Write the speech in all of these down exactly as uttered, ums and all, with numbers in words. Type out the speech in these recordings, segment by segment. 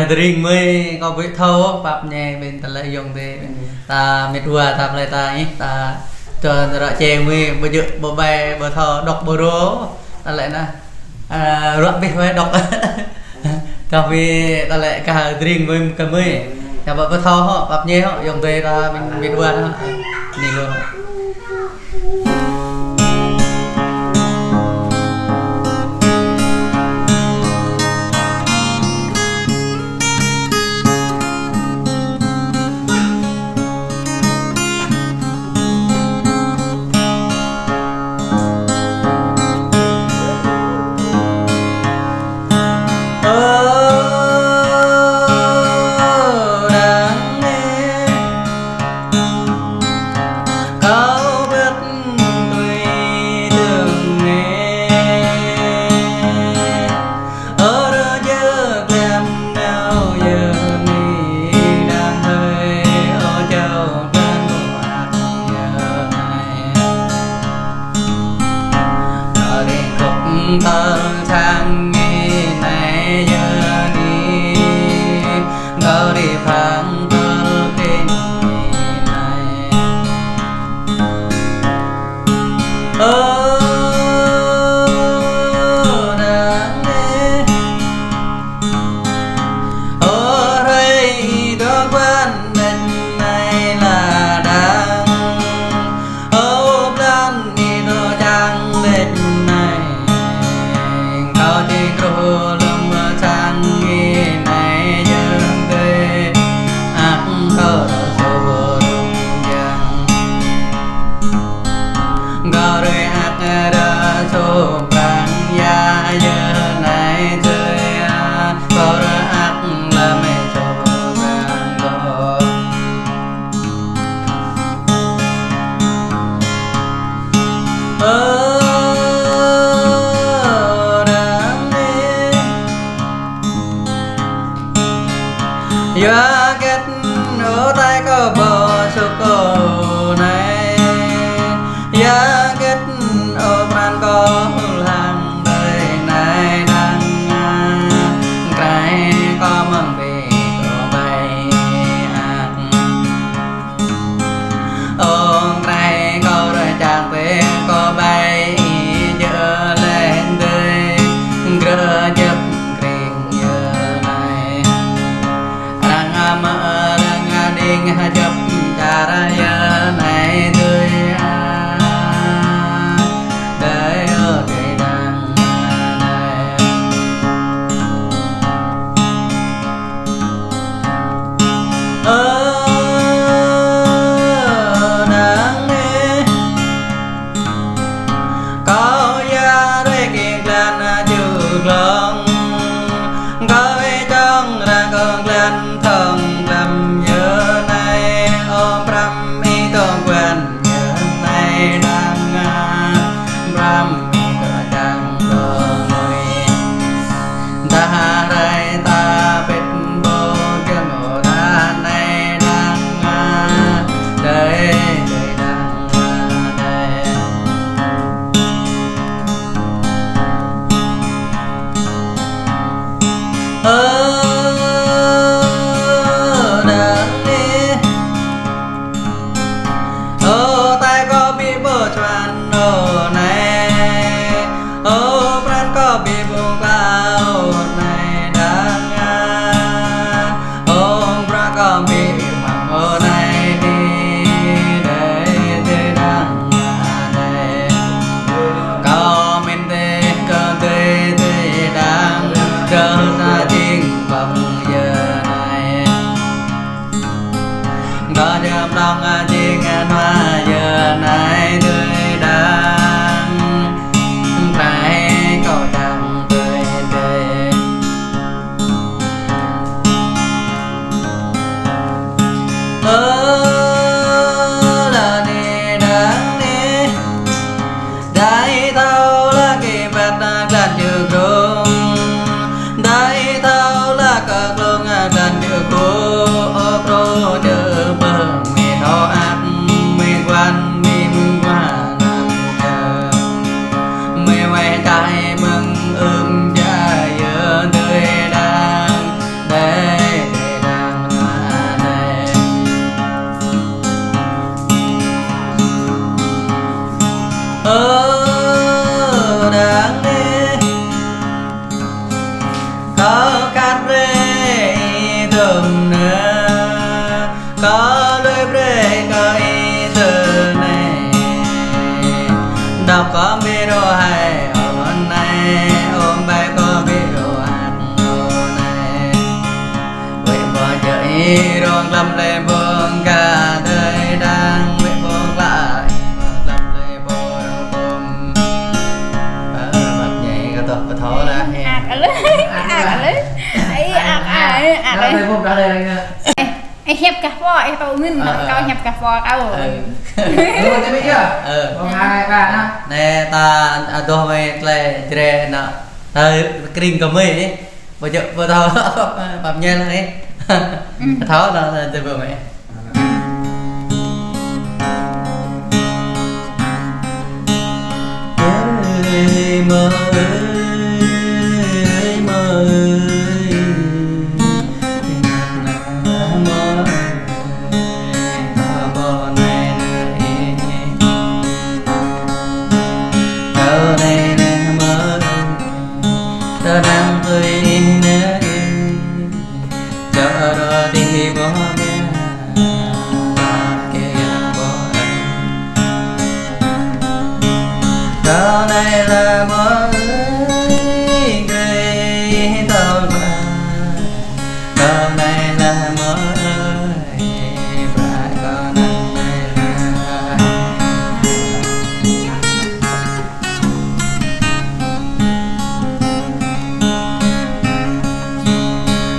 Tơring mơi kâo ƀu thâo, pap ñe ƀing tơlơi yŏng tê. Ta mĭt wa ta plơi ta ih, ta čô ră čê mơi ƀu djơ̆ ƀu ƀai ƀu thâo đŏk ƀu rô. Ta lĕ na, a, ruă bih wai đŏk. Kâo ƀu ta lĕ kah tơring mơi kơ mơi. Ya ƀu ƀu thâo hŏ, pap ñe hŏ, yŏng tê ta mĭt wa hŏ. Ni lu. Ơ, đang nê, kâo ƀuh tui tơng nê. Ơ, rơ jơ glăm nao yơ ni đang hơi, ơ, čô glăm nao ăt yơ nai. Kâo ri kŏk tơl sang ngê nai yơ ni, kâo ri phang tơl tĭng ngê nai. Ơ, đang nê. Ơ, hrơi dŏ ƀuăn đĕč nai la đang. Ơ, blan ni dŏ čang đĕč nai. Kâo či truh lŏm sang ngê nai yơh tê. Ăt kâo rơsô rung yang. Kâo rai ăt rơsô prang ya yơ nai tê a, kâo rai ăt lăm sô prang kâo. Ơ, đang nê. Yua hơget ơ tai kâo ƀu sŭk kâo nai. Yua hơget ơ pran kâo hŭl hăng đơi nai đang a. Krai kâo mơ̆ng ƀing kâo ƀai ăt. Ơ krai kâo rơčang pĕ kâo ƀai jơ̆ lĕ tê. Grơ jơ̆p kring yơ nai. Răng ama răng đing jơ̆p čar yơ nai tê a. Đơi ơ tê đang nai. Ơ, đang nê. Kâo yua rai kĭ glăn čư glông. Kâo wai čŏng răng kâo glăn thŏng glăm yơ nai. Ơ prăm ih tŏng glăn yơ nai đang a. Prăm ih tŏng čang tŏng ngui. Dah rai ta pĭt ƀô̆ jơ̆ng ơ ta nai đang a, đơi, đơi đang a, đơi. Ơ, đang nê. Ơ, tai kâo ƀu ƀuh čuăn ơ nai. Ơ, pran kâo ƀu ƀuh klao ơ nai đang a. Ơ, pran kâo ƀu măng ơ nai ni. Đơi, đơi đang a, đơi. Kâo mĭn tê, kơ tê, tê đang. Kơ ta jing băng yơ nai. Kâo jơm nong jing nua yơ nai tui đang. Prai kâo čang tui tui. Ơ, la ni đang ni. Đơi thâo la kơ ƀăt glăn čư glông. Đơi thâo la kơ glông glăn čư khô. Ơ krô čư pơ̆ng mĭ thâo ăt mĭ Hiăp gah pô, ih tŭ ngĭn, ơ, nă, ơ, kâo hiăp gah pô kâo. Ơ. Ơ, tui mĭ yơh. Ơ. Ƀơ̆ng hai ba nă. Nê, ta adoh mơi tơlơi Jrai nă. Ta kring kơ mơi nê. Ƀu djơ̆, ƀu thâo, pap ñel nê. Ư. Thâo nă, nă, tui ƀơ̆ng mơi. Ơi, mơi ơi, mơi ơi. Kâo anai lah mơi ơi, grai tơl ba. Kâo anai lah mơi ơi, ba kâo anai lah.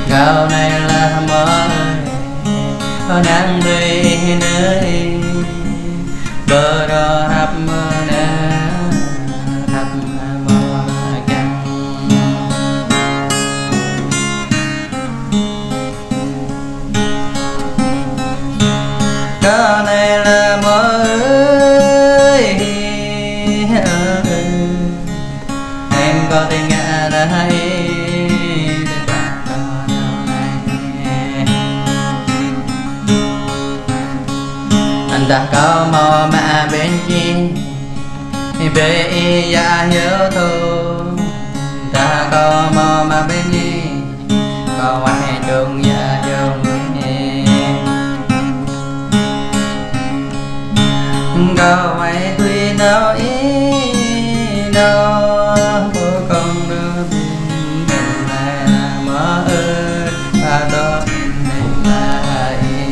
Kâo anai lah mơi ơi, kâo anai lah mơi ơi. Bơ rô rap mơ na, rap mơ kiăng. Kâo anai lah mơi ơi, em kâo tơngă rơhai. Andah kâo hmâo mă ƀing ih, ƀing ih yă hyu thâo. Andah kâo hmâo mă ƀing ih, kâo wai čung yă čung ih. Kâo wai tui nao ih, nao pơ kông rơbing. Anai lah mơi ơi, ba tơ anai lah ih.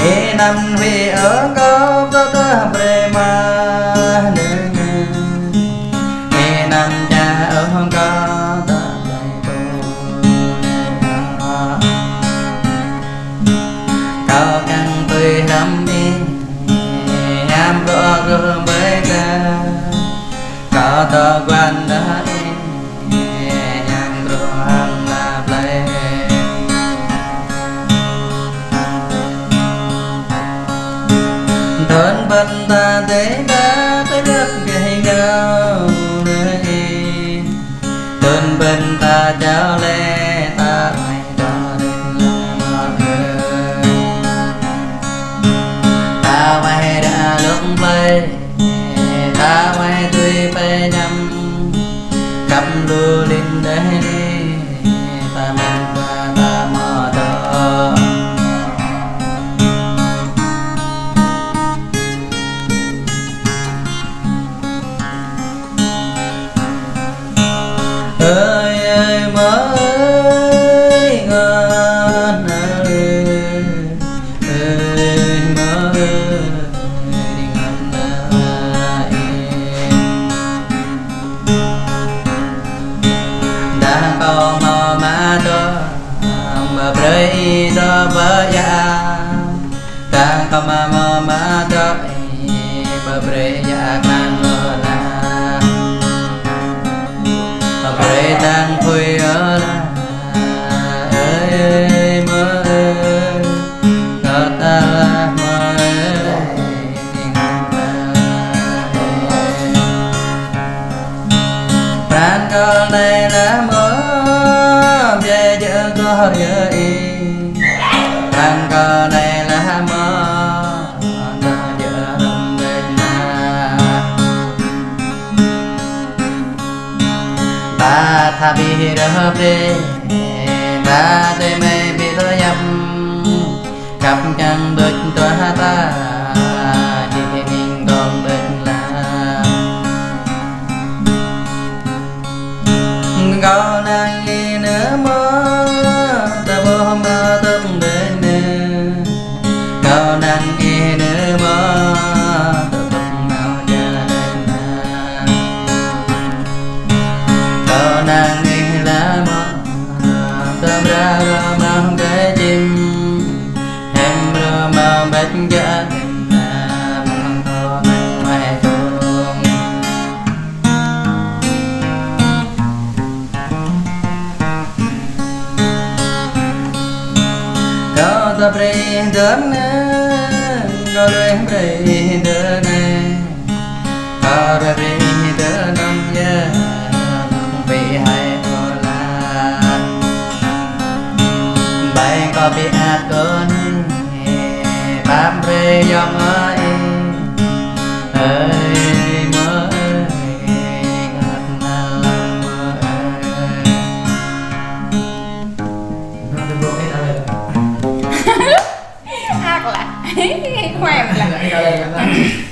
Ih anăm huĭ ôh kâo tơdah brơi mă nơ̆ng. Ih anăm čang ôh kâo tơdah brơi pô. Kâo kiăng tui hrăm ih, hiam bruă rơh ƀơi kơ. Kâo tơ guan đah ih, hiam bruă hăng la plơi. Thun bơ̆n ta dêh ba tơgăp gêh ngao đah ih. Thun bơ̆n ta jao lĕ ta wai tơ rơ̆ng lăm mơ ơi. Ta wai ră lông plơi, ta wai tui pơñăm, kăm lu lin đah ih, ta mĭn pơ ta mơ tơ. Ơi, ơi, mơi ơi, ngăn ơi, ơi, mơi ơi, ngăn ơi. Đah kâo hmâo mă tơ, ba brơi ih tơ ba yă. Đah kâo hmâo mă tơ ih, ba brơi yă kăn lơ la. Ba brơi đang phui ơ la. Ơi, ơi, mơi ơi, kâo ta lah mơi ơi. Pran kâo anai lah mơi, biă djơ̆ kơ yơ ih. Pran kâo anai lah mơi, ta djơ̆ rơ̆m ƀĕ na. Ta tha ƀing rơh ƀĕ, ta tơmai ƀing rơh yăm. Kăp kiăng đôč tuah ta, jing ning dong đôč la. Kâo năng ih nơ mơ, ta ƀuh mơ tơm Jơnum la mơ̆ng tơnăng mai tơnăng. Kâo ta brơi dơ̆ng nê, kâo lui brơi dơ̆ng nê. Kâo lui brơi dơ̆ng nê, yơh, ƀing hai ƀôlah. Ƀing kâo ƀing ăt kơ nê, pap brơi yŏng ơi. Ơi, mơ ơi, ngăt nal mơ ơi. Hak lah. Khoe lah.